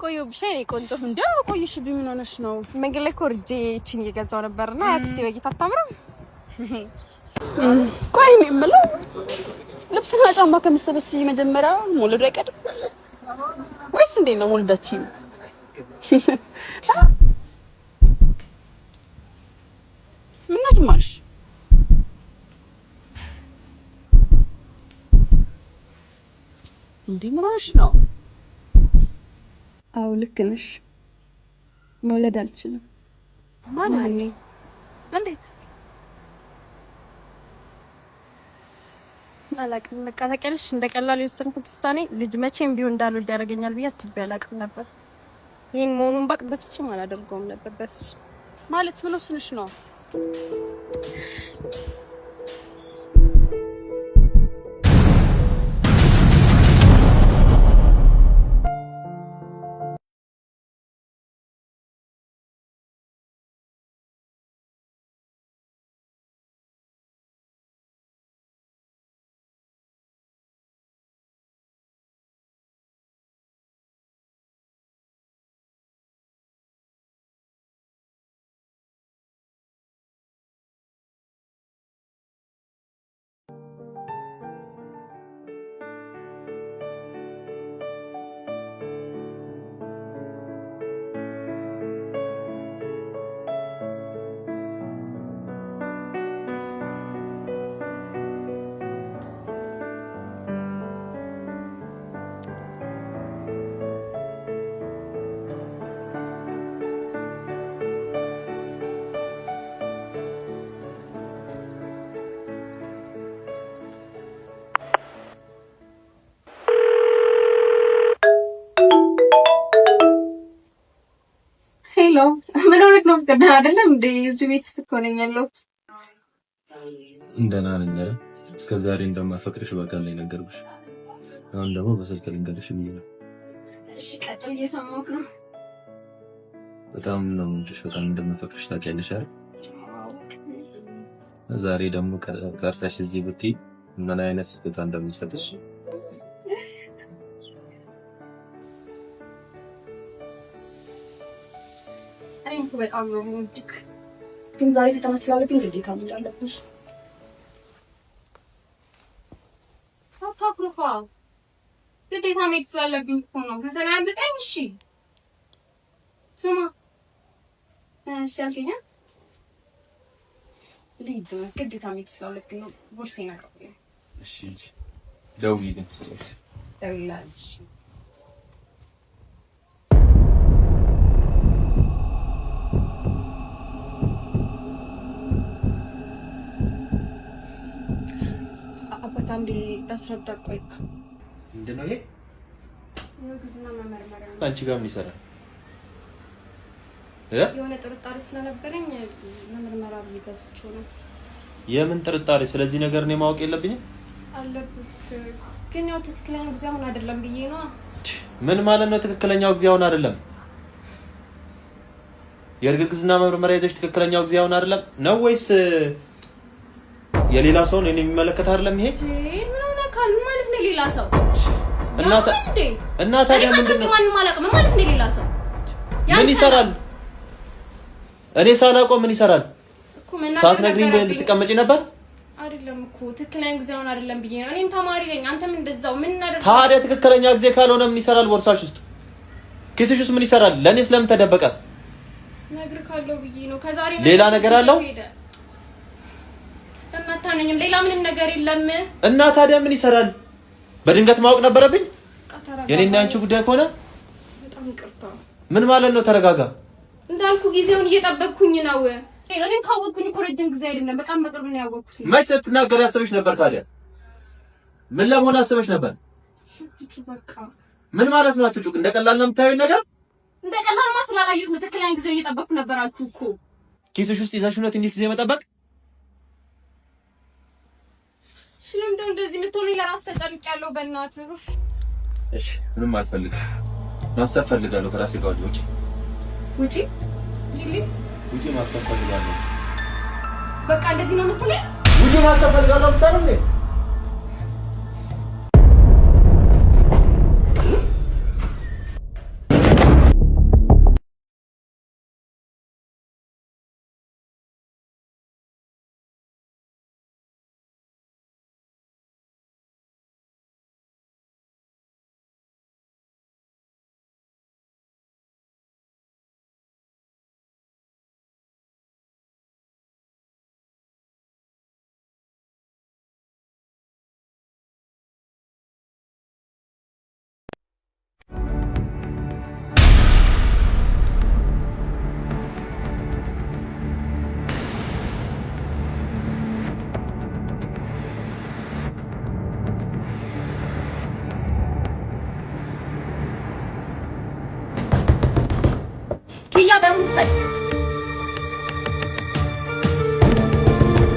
ቆየሁብሽ የእኔ ቆንጆ። እንዴ ቆየሽብኝ። ምን ሆነሽ ነው? መንገድ ላይ ኮርጄ ይቺን እየገዛሁ ነበርና አክስቴ በጌታ አታምርም? ቆይ እኔ የምለው ልብስና ጫማ ከምትሰበስቢ መጀመሪያ መውለዱ አይቀድም ወይስ እንዴት ነው መውለዳችን? ምነው ዝም አልሽ? እንዴ ምን ሆነሽ ነው? አዎ ልክ ነሽ። መውለድ አልችልም። ማለት እንዴት? አላውቅም። በቃ ታውቂያለሽ፣ እንደ ቀላሉ የወሰንኩት ውሳኔ ልጅ መቼም ቢሆን እንዳልወልድ ያደርገኛል ብዬ አስቤ አላውቅም ነበር። ይህን መሆኑን ባውቅ በፍጹም አላደርገውም ነበር። በፍጹም። ማለት ምን ወስንሽ ነው? Hello፣ ምን ሆነህ ነው? ፍቅር ደህና አይደለም እንዴ? እዚህ ቤት ውስጥ እኮ ነኝ ያለሁት። ደህና ነኝ አይደል? እስከ ዛሬ እንደማፈቅርሽ በቃል ላይ ነገርኩሽ። አሁን ደግሞ በስልክ ልንገርሽ ብዬ ነው። እሺ ቀጥል፣ እየሰማሁህ ነው። በጣም ነው የምወድሽ፣ በጣም እንደማፈቅርሽ ታውቂያለሽ አይደል? ዛሬ ደግሞ ቀርተሽ እዚህ ብትይ ምን አይነት ስጦታ እንደምሰጥሽ እኔም እኮ በጣም ነው የምወድህ። ግን ዛሬ ፈተና ስላለብኝ ግዴታ መሄድ አለብሽ። አታኩርፋ። ግዴታ መሄድ ስላለብኝ እኮ ነው። ፈተና ያምልጠኝ። እሺ ስማ፣ እሺ አልከኝ። ልሂድ፣ ግዴታ መሄድ ስላለብኝ ነው። ቦርሴን አቀብለኝ። እሺ ደውዪ ግን ደውላለሁ። እሺ አባት አንዴ ላስረዳ። ቆይ ምንድን ነው ይሄ? የእርግዝና መመርመሪያ ነው። አንቺ ጋር ምን ይሰራል? የሆነ ጥርጣሬ ስለነበረኝ ለምርመራ ብዬ ገዝቼው ነው። የምን ጥርጣሬ? ስለዚህ ነገር እኔ ማወቅ የለብኝም? አለብህ ግን ያው ትክክለኛው ጊዜ አሁን አይደለም ብዬ ነው። ምን ማለት ነው ትክክለኛው ጊዜ አሁን አይደለም? የእርግዝና መመርመሪያ ይዘሽ ትክክለኛው ጊዜ አሁን አይደለም ነው ወይስ የሌላ ሰው ነው የሚመለከት አይደለም? ይሄ ምን ሆነ ካል ማለት ነው ሌላ ሰው እና ታዲያ ምንድን ነው? ማንም አላውቅም ማለት ነው ሌላ ሰው ምን ይሰራል? እኔ ሳላውቀው ምን ይሰራል? ሳትነግሪኝ ልትቀመጪ ነበር? አይደለም እኮ ትክክለኛ ጊዜ አሁን አይደለም ብዬ ነው። እኔም ተማሪ ነኝ፣ አንተም እንደዛው። ምን እናደርግ ታዲያ? ትክክለኛ ጊዜ ካልሆነ ምን ይሰራል? ቦርሳሽ ውስጥ ኪስሽ ውስጥ ምን ይሰራል? ለእኔስ ለምን ተደበቀ? እነግርካለሁ ብዬ ነው። ከዛሬ ሌላ ነገር አለው? አታምነኝም። ሌላ ምንም ነገር የለም። እና ታዲያ ምን ይሰራል? በድንገት ማወቅ ነበረብኝ? የኔና ያንቺ ጉዳይ ከሆነ በጣም ይቅርታ። ምን ማለት ነው? ተረጋጋ። እንዳልኩ ጊዜውን እየጠበቅኩኝ ነው። እኔም ካወቅኩኝ እኮ ረጅም ጊዜ አይደለም፣ በጣም በቅርብ ነው ያወቅኩት። መች ስትናገር ያሰበሽ ነበር ታዲያ? ምን ለመሆን አስበሽ ነበር? በቃ ምን ማለት ነው? አትጩቅ። እንደ ቀላል ነው የምታየው ነገር? እንደ ቀላልማ ስላላየሁት ነው። ትክክለኛ ጊዜውን እየጠበቅኩ ነበር አልኩህ እኮ። ኪስሽ ውስጥ ይዘሽው ነው ትንሽ ጊዜ መጠበቅ። እሺ ለምንድን ነው እንደዚህ የምትሆነኝ? ለራስ ተጨንቄያለሁ። በእናትህ እሺ፣ ምንም አልፈልግም። ማሰብ ፈልጋለሁ ከራሴ ጋር። ውጪ ውጪ ጂሊ ውጪ፣ ማሰብ ፈልጋለሁ። በቃ እንደዚህ ነው የምትለኝ? ውጪ፣ ማሰብ ፈልጋለሁ። ምሳሌ ክፈት።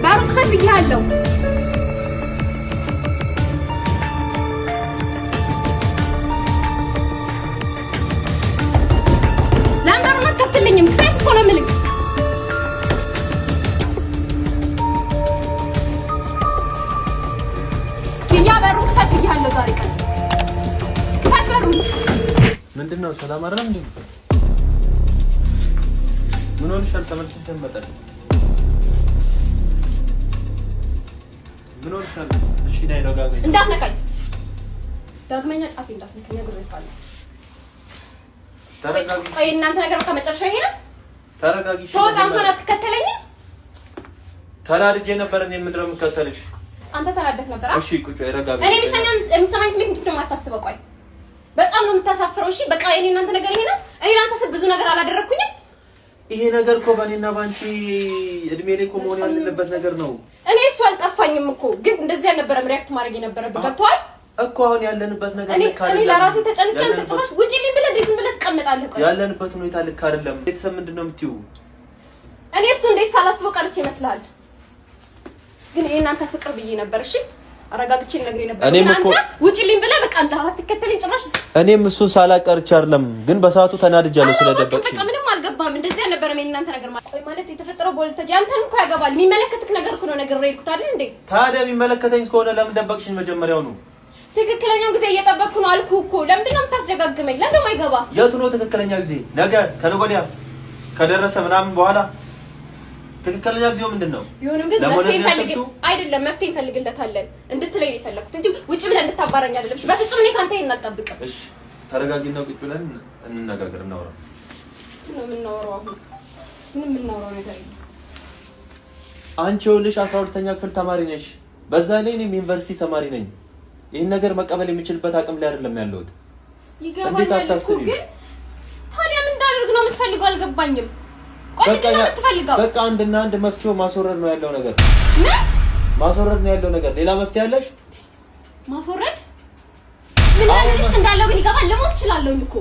በሩን ክፈት ብዬሃለሁ። ለምን በሩን አትከፍትልኝም? ክፈት እኮ ነው የምልህ። ኪያ በሩን ክፈት ብዬሃለሁ። ዛሬ ቀን ክፈት በሩን። ምንድን ነው? ሰላም አይደለም እንዴ? ምን ሆነሻል? ተመልሰሽ ትመጣለሽ። ምን ሆነሻል? እሺ ነይ ረጋ በይ። እንዳትነካኝ፣ ዳግመኛ ጫፌ እንዳትነካኝ ነግሬሃለሁ። ተረጋጊ፣ ቆይ እናንተ ነገር በቃ መጨረሻው ይሄ ነው። ተረጋጊ። ስወጣ እንኳን አትከተለኝም። ተናድጄ ነበር እኔ ምንድን ነው የምከተልሽ? አንተ ተናደህ ነበር። እሺ ቁጭ በይ፣ ረጋ በይ። እኔ የሚሰማኝ ስሜት እንዴት ነው የማታስበው? ቆይ በጣም ነው የምታሳፍረው። እሺ በቃ የኔ እናንተ ነገር ይሄ ነው። እኔ ለአንተ ስል ብዙ ነገር አላደረግኩኝም። ይሄ ነገር እኮ በእኔና በአንቺ እድሜ ላይ እኮ መሆን ያለበት ነገር ነው እኔ እሱ አልጠፋኝም እኮ ግን እንደዚህ አልነበረም react ማድረግ የነበረብህ። ገብቶሃል እኮ አሁን ያለንበት ነገር እኔ ልክ አይደለም። እኔ ለራሴ ተጨንቄ አንተ ጭራሽ ውጪልኝ ብለህ እንዴት ዝም ብለህ ትቀመጣለህ? ቆይ ያለንበት ሁኔታ ልክ አይደለም። ቤተሰብ ምንድን ነው የምትይው? እኔ እሱ እንዴት ሳላስበው ቀርቼ ይመስልሃል? ግን ይሄ እናንተ ፍቅር ብዬ ነበር። እሺ አረጋግቼ ልነግርህ ነበር። እኔም ግን እኮ- አንተ ውጪልኝ ብለህ በቃ አንተ አትከተለኝ ጭራሽ። እኔም እሱን ሳላቀርቼ አይደለም፣ ግን በሰዓቱ ተናድጃለሁ ስለደበቅሽ። በቃ ምንም አልገባም። እንደዚህ አልነበረም የእናንተ ነገር ማለት። ቆይ ማለት የተፈጠረው በሁለታችሁ ያንተን እኮ ያገባል። የሚመለከትክ ነገር እኮ ነው ነግሬህ የሄድኩት አይደል እንዴ? ታዲያ የሚመለከተኝ ከሆነ ለምን ደበቅሽኝ? መጀመሪያው ነው ትክክለኛውን ጊዜ እየጠበቅኩ ነው አልኩህ እኮ። ለምንድን ነው የምታስደጋግመኝ? ለምን ነው የማይገባ? የቱ ነው ትክክለኛ ጊዜ? ነገ ከነገ ወዲያ ከደረሰ ምናምን በኋላ ትክክለኛ ጊዜው ምንድን ነው? ቢሆንም ግን ለመውለድ መፍትሄ እንፈልግ ያሰብሽው? አይደለም መፍትሄ እንፈልግለታለን እንድትለኝ ነው የፈለኩት እንጂ ውጭ ብለህ እንድታባረኝ አይደለም። እሺ፣ በፍጹም እኔ ካንተ ይሄን አልጠብቅም። እሺ ተረጋጊና ቁጭ ብለን እንነጋገር፣ እናውራ። ምንድን ነው የምናወራው አሁን? ምንም የምናወራው ነገር የለም። አንቺ ይኸውልሽ 12ኛ ክፍል ተማሪ ነሽ። በዛ ላይ እኔም ዩኒቨርሲቲ ተማሪ ነኝ። ይህን ነገር መቀበል የሚችልበት አቅም ላይ አይደለም ያለሁት። እንዴት ይገባኛል እኮ አታስቢም? ግን ታዲያ ምን እንዳደርግ ነው የምትፈልገው? አልገባኝም። ቆይ ምንድን ነው የምትፈልገው? በቃ አንድና አንድ መፍትሄው ማስወረድ ነው ያለው ነገር። ምን ማስወረድ ነው ያለው ነገር። ሌላ መፍትሄ አለሽ? ማስወረድ? ምን ያህል risk እንዳለው ግን ይገባል። ልሞት እችላለሁኝ እኮ።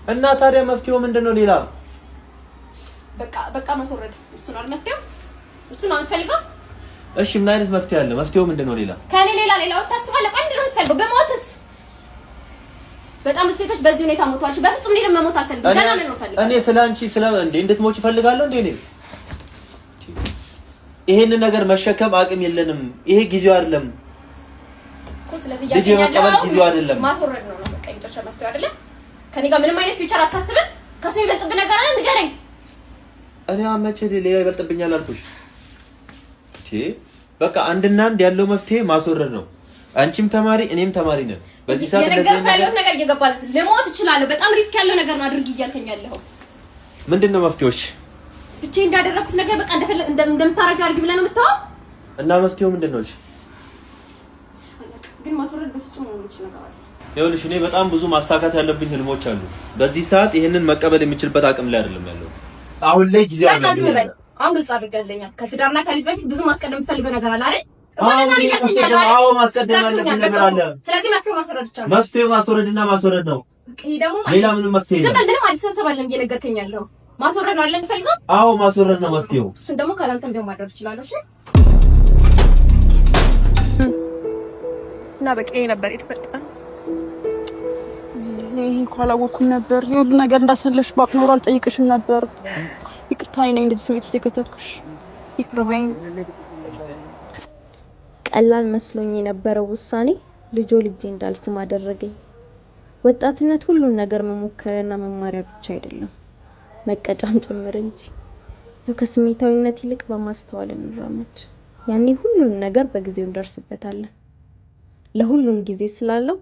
እና ታዲያ መፍትሄው ምንድን ነው? ሌላ በቃ በቃ ማስወረድ እሱ ነው አይደል መፍትሄው? እሱ ነው የምትፈልገው? እሺ፣ ምን አይነት መፍትሄ አለ? መፍትሄው ምንድን ነው? ሌላ ከእኔ ሌላ ሌላ ታስባለህ? ቆይ ምንድን ነው የምትፈልገው? በሞትስ? በጣም ብዙ ሴቶች በዚህ ሁኔታ ሞተዋል። እሺ፣ በፍጹም እኔ ደግሞ መሞት አልፈልግም። ገና መኖር እፈልጋለሁ። እኔ ስለ አንቺ ስለ እንዴ እንድትሞች እፈልጋለሁ እንዴ? እኔ ይሄንን ነገር መሸከም አቅም የለንም። ይሄ ጊዜው አይደለም። እኮ ስለዚህ ልጅ እያልከኝ የመቀበል ያለው ጊዜው አይደለም። ማስወረድ ነው ነው በቃ የመጨረሻ መፍትሄው አይደለ? ከኔ ጋር ምንም አይነት future አታስብም? ከሱ የሚበልጥብህ ነገር አለ? ንገረኝ። እኔ መቼ ሌላ ይበልጥብኛል አልኩሽ? እቺ በቃ አንድና አንድ ያለው መፍትሄ ማስወረድ ነው። አንቺም ተማሪ እኔም ተማሪ ነን። በዚህ ሰዓት እንደዚህ የነገርኩህ ነገር ያለሁት ነገር እየገባህ ልሞት እችላለሁ። በጣም risk ያለው ነገር ነው አድርግ እያልከኝ ያለኸው። ምንድን ነው መፍትሄዎች? ብቻዬን እንዳደረኩት ነገር በቃ እንደፈለግ እንደምታደርገው አድርግ ብለህ ነው የምታወራው? እና መፍትሄው ምንድን ነው? እሺ ግን ማስወረድ በፍጹም ነው የሚችል ነገር አይደለም። ይኸውልሽ እኔ በጣም ብዙ ማሳካት ያለብኝ ህልሞች አሉ። በዚህ ሰዓት ይህንን መቀበል የሚችልበት አቅም ላይ አይደለም ያለሁት። አሁን ላይ ጊዜው በቃ ዝም በል። አሁን ግልጽ አድርገህልኛል። ከትዳርና ከልጅ በፊት ብዙ ማስቀደም የምትፈልገው ነገር አለ አይደል? እኮ እንደዛ ነው እያልከኝ ያለው አይደል? አዎ ማስቀደም ያለብኝ ነገር አለ። ስለዚህ መፍትሄው ማስወረድ ይቻላል። መፍትሄው ማስወረድና ማስወረድ ነው። በቃ ይሄ ደግሞ ማለት ሌላ ምንም መፍትሄ ዝም የለም። በል። ምንም አዲስ ሀሳብ አይደለም እየነገርከኝ ያለው። ማስወረድ ነው አይደል የምትፈልገው? አዎ ማስወረድ ነው መፍትሄው። እሱን ደግሞ ካላንተም ቢሆን ማድረግ እችላለሁ። እሺ እና በቃ ይሄ ነበር የተፈጠረው። ይሄን እኮ አላወኩም ነበር። የሁሉ ነገር እንዳሳለፍሽ ባውቅ ኖሮ አልጠይቅሽም ነበር። ይቅርታ፣ እኔ ነኝ እንደዚህ ስሜት ውስጥ የከተትኩሽ። ይቅር በይኝ። ቀላል መስሎኝ የነበረው ውሳኔ ልጆ ልጄ እንዳልስም አደረገኝ። ወጣትነት ሁሉን ነገር መሞከሪያና መማሪያ ብቻ አይደለም፣ መቀጫም ጭምር እንጂ። ያው ከስሜታዊነት ይልቅ በማስተዋል እንራመድ። ያኔ ሁሉን ነገር በጊዜው እንደርስበታለን። ለሁሉም ጊዜ ስላለው